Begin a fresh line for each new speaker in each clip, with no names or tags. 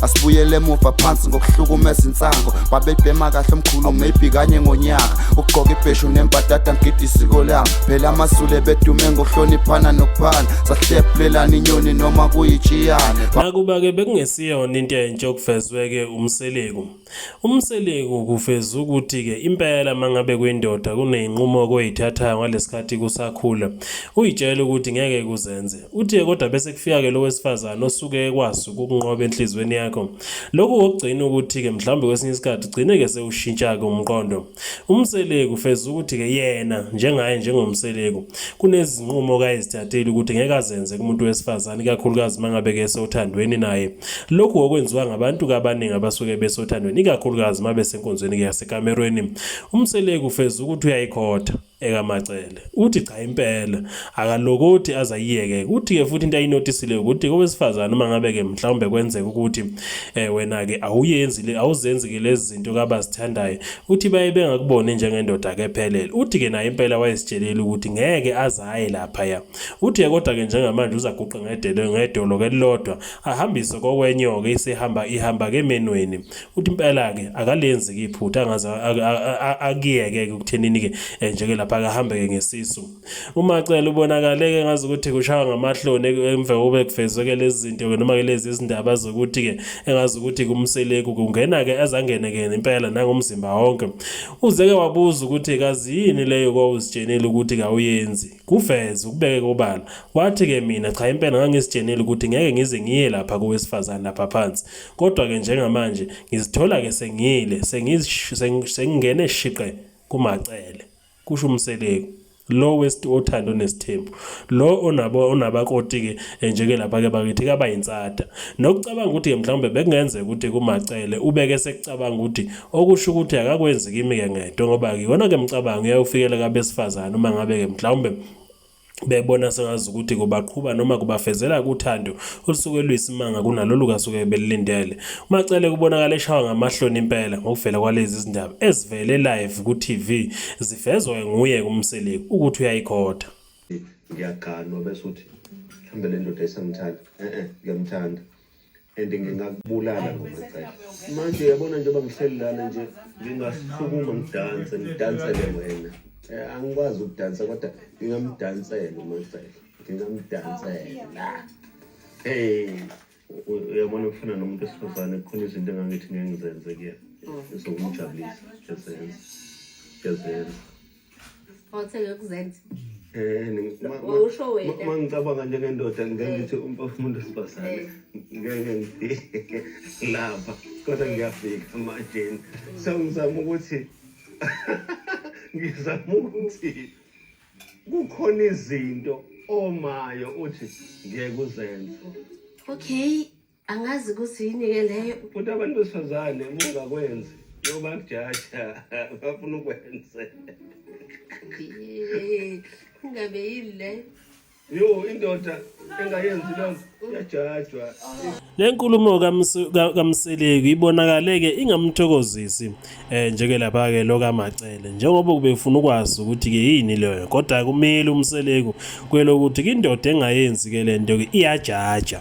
Asibuyele emuva phansi ngokuhlukumeza insango. Babebhema kahle omkhulu maybe kanye ngonyaka. Ukugqoka ibheshu nembadada ngigida isiko lami. Phela amaZulu ebedume ngokuhloniphana nokuphana. Sahlephulelana inyoni noma kuyitshiyane.
Nakuba-ke bekungesiyona into entsha okuvezwe-ke uMseleku. UMseleku kuveza ukuthi-ke impela mangabe kuyindoda kuney'nqumo koyithathayo ngalesikhathi kusakhula. Uyitshela ukuthi ngeke kuzenze. Uthi-ke kodwa bese kufika-ke lo wesifazane osuke ekwazi ukukunqoba enhliziyweni yakho. Lokhu kokugcina ukuthi-ke mhlawumbe kwesinye isikhathi ugcine-ke sewushintsha-ke umqondo. UMseleku ufeza ukuthi-ke yena njengaye njengoMseleku kunezinqumo kayezithathile ukuthi ngeke azenze kumuntu wesifazane ikakhulukazi mangabe-ke esothandweni naye. Lokhu okwenziwa ngabantu kabaningi abasuke besothandweni ikakhulukazi uma besenkonzweni-ke yasekamerweni. UMseleku ufeza ukuthi uyayikhotha ekaMacele. Uthi cha impela akalokothi aze ayiyeke. Uthi-ke futhi into ayinotisile ukuthi kowesifazane uma ngabe-ke mhlawumbe kwenzeka ukuthi um wena-ke awuyenzi le awuzenzi-ke lezi zinto kabazithandayo uthi baye bengakuboni njengendoda-ke ephelele. Uthi-ke naye impela wayesitshelile ukuthi ngeke aze aye laphaya. Uthi-ke kodwa-ke njengamanje uzaguqa ngedelo ngedolo-ke elilodwa ahambise kokwenyoka isihamba ihamba-ke emenweni. Uthi impela-ke akalenzi-ke iphutha angaze akuyeke-ke ukuthenini-ke eh, nje-ke lapha akahambe-ke ngesisu. UMacele ubonakale-ke ngazi ukuthi kushaywa ngamahloni emva kokuba kuvezwe-ke lezi zinto-ke noma-ke lezi izindaba zokuthi-ke engazi ukuthi kumseleku kungena-ke azangene-ke impela nangomzimba wonke. Uze-ke wabuza ukuthi kazi yini leyo kwawuzitshenile ukuthi kawuyenzi. Kuveze ukubeke kobala. Wathi-ke mina cha impela ngangizitshenile ukuthi ngeke ngize ngiye lapha kowesifazane lapha phansi. Kodwa-ke njengamanje ngizithola-ke sengiyile sengingene shiqe kuMacele, kusho uMseleku. Lo othando nesithembu. Lo onabo onabakoti-ke eh, nje-ke lapha-ke bakithi kabayinsada. Nokucabanga ukuthi-ke mhlawumbe bekungenzeka ukuthi kuMacele ubeke sekucabanga ukuthi okusho ukuthi akakwenzi kimi-ke ngedwa ngoba-ke iwona-ke mcabango uyawufikela kabesifazane uma ngabe-ke mhlawumbe bebona sengazi ukuthi kubaqhuba noma kubafezela kuthando olusuke luyisimanga kunalolu kasuke belilindele. UMacele kubonakala eshawa ngamahloni impela ngokuvela kwalezi zindaba ezivele live ku-TV zivezwa nguye kuMseleku ukuthi uyayikhotha.
Ngiyaganwa bese uthi mhlawumbe le ndoda isangithanda. Eh eh ngiyamthanda. And ngingakubulala ngoMacele. Manje uyabona njengoba ngihleli lana nje ngingasukuma ngidanse ngidansele wena. Eh, angikwazi ukudansa kodwa ngingamdansela uMacele. Ngingamdansela. Hey, uyabona kufana nomuntu wesifazane kukhona izinto engangithi ngeke ngizenze kuyena. Zokumjabulisa, ngiyazenza. Ngiyazenza.
Awuthe ngekuzenza.
Eh,
Wawusho wena.
Ma ngicabanga njengendoda ngeke ngithi umuntu wesifazane ngeke ngifike lapha kodwa ngiyafika manje. So ngizama ukuthi ngizama ukuthi kukhona izinto omayo uthi ngeke uzenze.
Okay, Angazi ukuthi yini-ke leyo.
Futhi abantu besifazane uma ungakwenzi yobakujaja bafuna ukwenze.
Ingabe yini leyo?
Yo indoda engayenzi loo nto iyajajwa.
Le nkulumo kaMseleku ibonakale-ke ingamthokozisi um njeke lapha-ke lo kaMacele njengoba ubefuna ukwazi ukuthi-ke yini leyo kodwa kumele uMseleku kwelokuthi indoda engayenzi-ke le nto-ke iyajaja.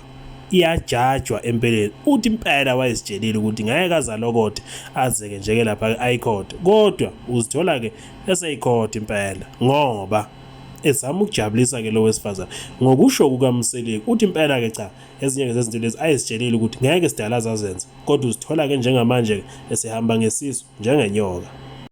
Iyajajwa empeleni. Uthi impela wayezitshelile ukuthi ngeke aze alokothe azeke nje-ke lapha-ke ayikhothe kodwa uzithola-ke eseyikhotha impela ngoba ezama ukujabulisa-ke lo wesifazane. Ngokusho kukaMseleku uthi impela-ke cha ezinye-ke zezinto lezi ayezitshelile ukuthi ngeke sidala azazenze kodwa uzithola-ke njengamanje-ke esehamba ngesisu njengenyoka.